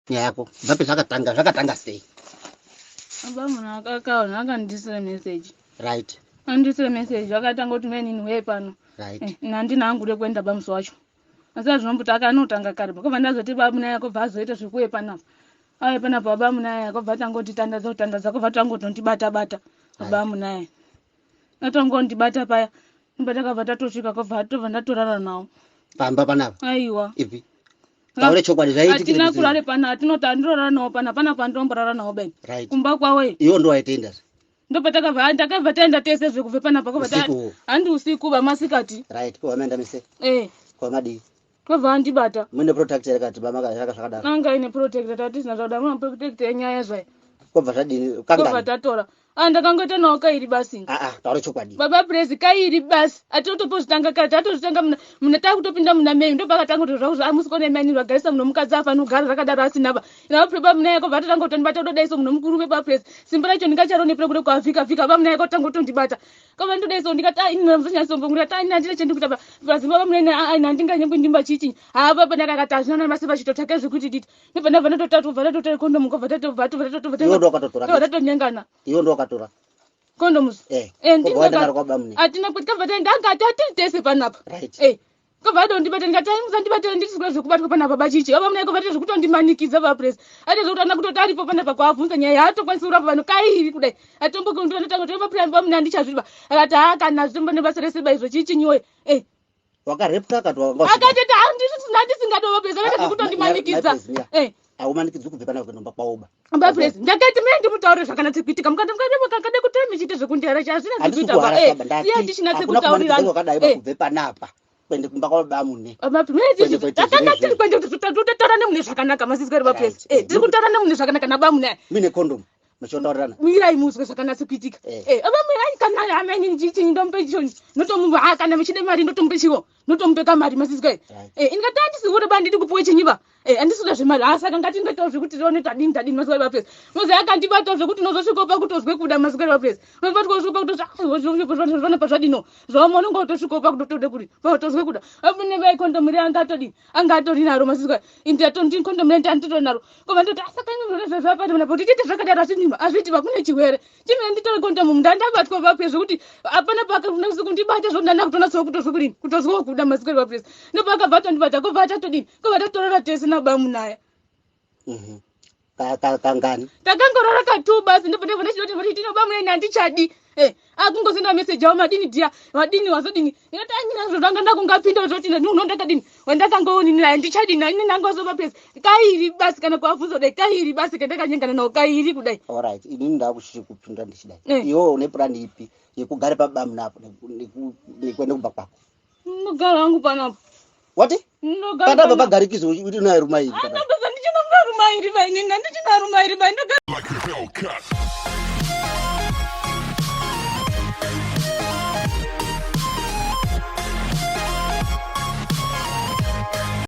Nyaya yako kubva pezvakatanga, zvakatanga sei? Baba munhu akakaona akandisira message. Right. Andisira message akatanga kuti menini huye pano. Right. Eh, nandina hangu kuda kuenda bamusi wacho. Asi azvinombuti akanotanga kare. Kobva ndazoti bamunaya kobva azoita zvekuuye panapa. Auye panapa baba munaya kobva atangoti tandadza kutandadza kobva tangotondibata bata baba munaya. Atangondibata paya. Ndobva takabva tatosvika kobva tobva ndatorara nawo. Pamba panapa. Aiwa. Ipi? Taure chokwadi zvaiitikira. Hatina kurare pana hatinoti andirorara nawo pana pana pandinomborara nawo beni. Right. Kumba kwawo iyi. Iwo ndo waitenda. Ndopatakabva ndakabva taenda tese zvekubve panapa kobva ta Usiku. handi usiku vamasikati. Right. Ko wamaenda mese. Eh. Ko madii? Kobva andibata. Mune protector yakati bama zvaka zvakadaro. Anga ine protector tatisina zvakadaro muna protector yenyaya zvayo. Kobva zvadini? Kobva Kangani? tatora. Ah ndakangoita nawo kairi basi. Ah ah, taura chokwadi. Baba Prezi kairi basi. Atotopozvitanga kare tatozvitanga muna muna takutopinda muna May ndopakatanga kuti zvaku zvamusi kone mai vagarisa muno mukadzi afa anogara zvakadaro asina ba. Ina baba muna yako vatotanga kutondibata kudai so muno mukuru baba Prezi. Simba racho ndingacharone pere kuda kwavhika vhika baba muna yako tanga kutondibata. Kava ndodai so ndikati ah ini ndamuzonyatso ndikati ah ini handina chandikuita ba. Baba baba muna ah ini handinganyengwi ndimba chichi. Ha baba ndakakati hazvina na basa vachitotaka zvekuti diti. Ndobva ndabva ndatotatu bva ndatotora kondomu kobva tatobva tobva tatobva Iwe ndo wakatora. tobva tatonyengana. Iwe ndo wakatora. Kondoms. Eh. Eh, Kobva waenda naro kwabamune. Atina kuti kabva taenda anga tatiri tese panapa. Right. Eh. Kobva adondibata ndikati ai musandibata ndiri zvekubatwa panapa bachichi. Baba muna kobva zvekutondimanikidza baba press. Ate zvekuti ana kutoti aripo panapa kwaabvunza nyaya haatokwanisi kurapa vanhu kairi kudai. Atombo kundonotanga kuti baba press baba muna handichazviba. Akati haa kana zvitombo nebasa rese ba izvo chichinyiwe. Eh. Wakarepwa akati wanga usina. Akatoti handisingado baba press Ah, akati ah, zvekutondimanikidza. my- my- my- Eh. Haumanikidzwi kubve panapa kuenda kumba kwawoba. Baba Praise, ndakati mene ndimutaure zvakanatse kuitika mukati mukati makakade kutora michiite zvekundihara cha hazvina Handisi zvekuita ba kuhara eh saba ndati. siya tichinatse Hakuna kumanikidzwa kutaurirana kwakadai ba eh kubve panapa kuende kumba kwabamune. Baba Praise Kuende kuita takanga zviro tiri izvi. kuende kuti totaura nemune zvakanaka masisi baba Right, Praise eh eh, tiri kutaura nemune zvakanaka nabamune Mine condom. Muchotaurirana. mirai muzwe zvakanatse kuitika Eh. eh baba ai kana hama inini chichi ndomupe choni ndotomupa ah kana muchide mari ndotomupe chiwo ndotomupe kamari masisi Right. eh ingati handisi hure ba ndidi kupuwe chinyiba Eh, handisi kuda zvemari ah saka ngatingoitawo zvekuti tione tadini tadini maswera vapesi mozi akandibatawo zvekuti unozosvikawo pakutozwe kuda maswera vapesi unobatwa pakutozvona pazvadino zvaoma unonge utosvikawo pakutotode kuri pakutozwe kuda abune vai kondomu ri anga atodini anga atori naro maswera indatondi kondomu ri anditori naro koma ndoti asaka imwe zvapati muna kuti tiite zvakadaro asi azviti vakune chirwere chimene nditore kondomu ndandabatwa vapesi zvekuti hapana pakundibata zvokuti ndanda kutonatsawo kutozwe kudini kutozwawo kuda maswera vapesi ndopakabva atondibata kobva atatodini kobva tatorara tese nabamunaya Mhm. Kangani? Takangorara katu basi ndipo ndipo ndachitoti kuti tino bamunaya handichadi. Eh, akungosenda message awo madini dia, madini wazodini. Ndikati anyina zvo zvanga ndakungapinda zvoti ndini unondakadini. Wandakangooni naye handichadi na ini nangozoba pesi. Kairi basi kana kuabvunza kudai kairi basi kandakanyengana nawo kairi kudai. All right, inini ndakuchiri kupinda ndichidai. Eh. Iwe une plan ipi yekugara pabamuna apo nekuenda kumba kwako? Ndogara hangu panapa. Wati? Ndogara Panapa panapa. pagarikizwa kuti unayo rumairi. Andabasa ndichina rumairi ba inini handichina rumairi ba ndogara Like a Hellcat.